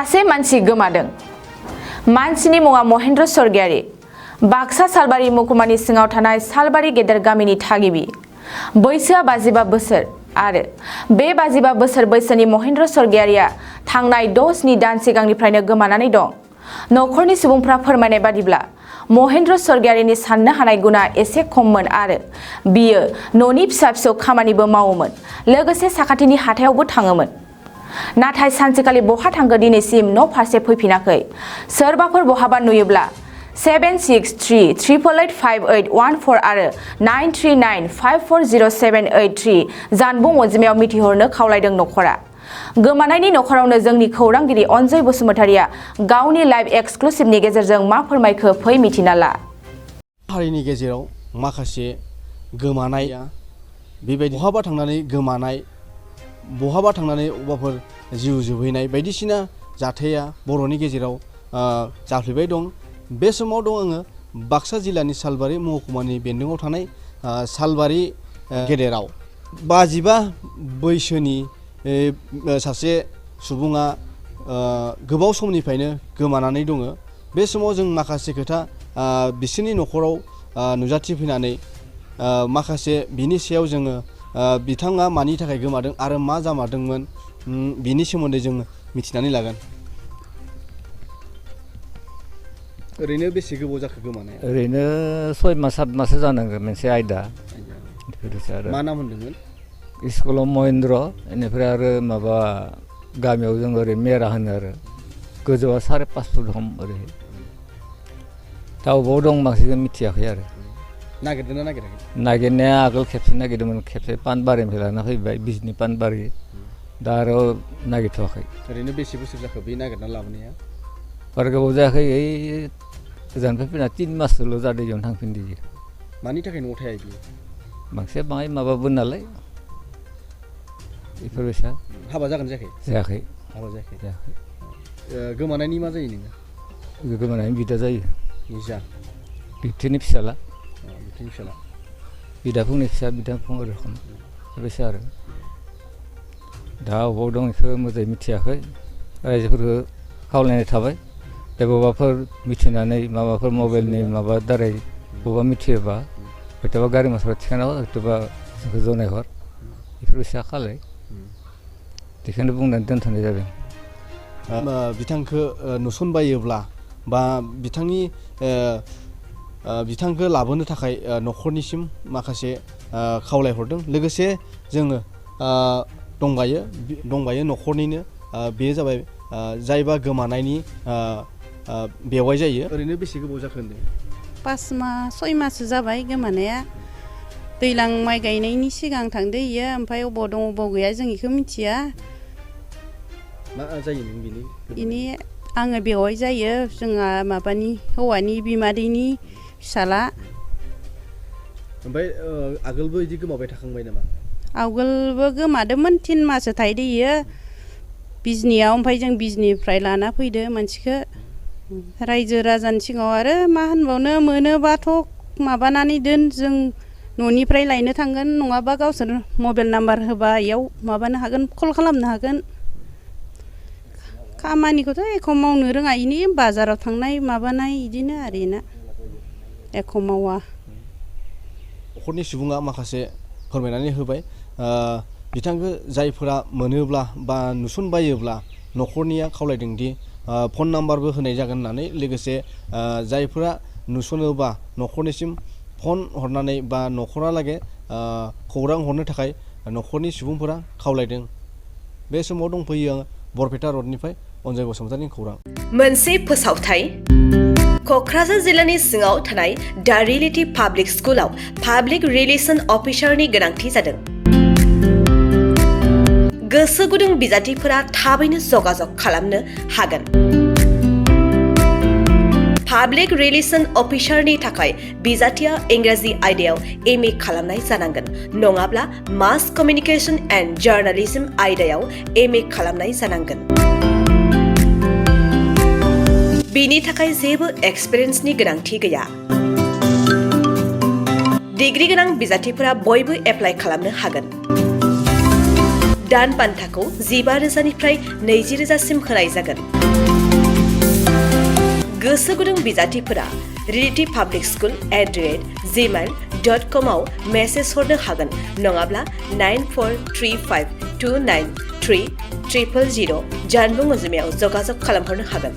सासे मानसि गोमादों। मानसिनि मुङा महेन्द्र स्वर्गियारि। बाक्सा सालबारि महकुमानि सिङाव थानाय सालबारि गेदेर गामिनि थागिबि। बैसोआ 55 बोसोर आरो बे 55 बोसोर बैसोनि महेन्द्र स्वर्गियारिया थांनाय 6 दान सिगांनिफ्रायनो गोमानानै दं। नखरनि सुबुंफ्रा फोरमायनाय बादिब्ला महेन्द्र स्वर्गियारिनि साननो हानाय गुना एसे खममोन आरो बियो न'नि फिसा-फिसौ खामानिबो मावोमोन, लोगोसे साखाथिनि हाथायावबो थाङोमोन। नाथाय सानसेखालि बहा थांखो दिनैसिम न' फारसे फैफिनाखै। सोरबाफोर बहाबा नुयोब्ला 7633885814 आरो 9395407883 जानबुं अनजिमायाव मिथिहरनो खावलायदों नखरा। गोमानायनि नखरावनो जोंनि खौरांगिरि अनजय बसुमतारिया गावनि लाइभ एक्सक्लुसिभनि गेजेरजों मा फोरमायखो फै मिथिना ला। हारिनि गेजेराव माखासे गोमानाया बेबायदि बहाबा थांनानै गोमानाय, बहाबा थांनानै अबाफोर जिउ जोबहैनाय बायदिसिना जाथाया बर'नि गेजेराव जाफ्लेबाय दं। बे समाव दं आङो बाक्सा जिल्लानि सालबारि महकुमानि बेन्दोङाव थानाय सालबारि गेदेराव 55 बैसोनि सासे सुबुङा गोबाव समनिफ्रायनो गोमानानै दङ। बे समाव जों माखासे खोथा बिसोरनि नखराव नुजाथिफैनानै माखासे बिनि सायाव जोङो बिथाङा मानि थाखाय गोमादों आरो मा जामारदोंमोन बिनि सोमोन्दै जों मिथिनानै लागोन। ओरैनो बेसे गोबाव जाखो गोमानाया? ओरैनो 6 मास 7 माससो जानांगोन। मोनसे आयदा मा नाम होनदोंमोन? स्कुलाव महेन्द्र, बेनिफ्राय आरो माबा गामियाव जों ओरै मेरा होनो आरो गोजौआ 5.5 फुट दं। ओरै दा अबाव दं बांसिन मिथियाखै आरो। नागिरदोंना नागिराखै? नागिरनाया आगोल खेबसे नागिरदोंमोन, खेबसे पानबारिनिफ्राय लाना फैबाय, बिजनि पानबारि। दा आरो नागिरथ'वाखै। ओरैनो बेसे बोसोर जाखो बे नागिरना लाबोनाया? बारा गोबाव जायाखै। ओइ गोजाननिफ्राय फैना 3 माससोल' जादों जों थांफिनदों। मानि थाखाय न'आव थाया बियो? बांसिन बाङाय माबाबो नालाय बेफोरबायसा। हाबा जागोन जायाखै? जायाखै। हाबा जायाखै? गोमानायनि मा जायो नोङो? गोमानायनि बिदा जायो। निजा? बिबथैनि फिसाला। बिबथैनि फिसाला? बिदा फंनि फिसा, बिदा फं रोखोम बेबायसा आरो। दा अबाव दं बेखौ मोजाङै मिथियाखै। रायजोफोरखौ खावलायनाय थाबाय, दा बबावबाफोर मिथिनानै माबाफोर मबाइलनि माबा दारै बबेबा मिथियोबा हयथ'बा गारि मथर थिखांना हर, हयथ'बा जोंखौ जनायहर, बेफोरबायसा खालाय। बेखौनो बुंनानै दोनथ'नाय जादों। बिथांखौ नुसनबायोब्ला बा बिथांखौ लाबोनो थाखाय न'खरनिसिम माखासे खावलायहरदों। लोगोसे जोङो दंबायो न'खरनिनो, बेयो जाबाय जायबा गोमानायनि बेवाइ जायो। ओरैनो बेसे गोबाव जाखो होनदों? 5 मास 6 माससो जाबाय गोमानाया। दैज्लां माइ गायनायनि सिगां थांदो इयो, ओमफ्राय अबाव दं अबाव गैया जों बेखौ मिथिया। मा जायो नों बिनि? आङो बेवाइ जायो, जोंहा माबानि हौवानि बिमादैनि फिसाला। ओमफ्राय आगोलबो बिदि गोमाबाय थाखांबाय नामा? आगोलबो गोमादोंमोन, 3 माससो थाहैदो इयो बिजनियाव। ओमफ्राय जों बिजनिनिफ्राय लाना फैदो मानसिखौ। रायजो राजानि सिगाङाव आरो मा होनबावनो, मोनोबाथ' माबानानै दोन, जों न'निफ्राय लायनो थांगोन, नङाबा गावसोर मबाइल नाम्बार होबा इयाव माबानो हागोन, कल खालामनो हागोन। खामानिखौथ' एख' मावनो रोङा, इनि बाजाराव थांनाय माबानाय बिदिनो आरोना, एख' मावा। न'खरनि सुबुङा माखासे फोरमायनानै होबाय। बिथांखौ जायफोरा मोनोब्ला बा नुसनबायोब्ला न'खरनिया खावलायदोंदि फन नाम्बारबो होनाय जागोन होननानै। लोगोसे जायफोरा नुसनोबा न'खरनिसिम फन हरनानै बा न'खरालागै खौरां हरनो थाखाय न'खरनि सुबुंफोरा खावलायदों। बे समाव दंफैयो आङो बरपेटा रडनिफ्राय अनजय बसुमतारिनि खौरां। मोनसे फोसावथाय। क'क्राझार जिल्लानि सिङाव थानाय दा रियेलिटी पाब्लिक स्कुलाव पाब्लिक रिलेसन अफिसारनि गोनांथि जादों। गोसो गुदुं बिजाथिफोरा थाबैनो जगाजग खालामनो हागोन। पाब्लिक रिलेसन अफिसारनि थाखाय बिजाथिया इंराजि आयदायाव MA खालामनाय जानांगोन, नङाब्ला मास कमिउनिकेशन एन्ड जार्नालिज्म आयदायाव MA खालामनाय जानांगोन। बिनि थाखाय जेबो एक्सपिरियेन्सनि गोनांथि गैया। डिग्री गोनां बिजाथिफोरा बयबो एप्लाइ खालामनो हागोन। दान बान्थाखौ 15,000निफ्राय 20,000सिम होनाय जागोन। गोसो गुदुं बिजाथिफोरा रिलेटिभ पाब्लिक स्कुल @gmail.com आव मेसेज हरनो हागोन नङाब्ला 9435293000 जानबुं अनजिमायाव जगाजग खालामहरनो हागोन।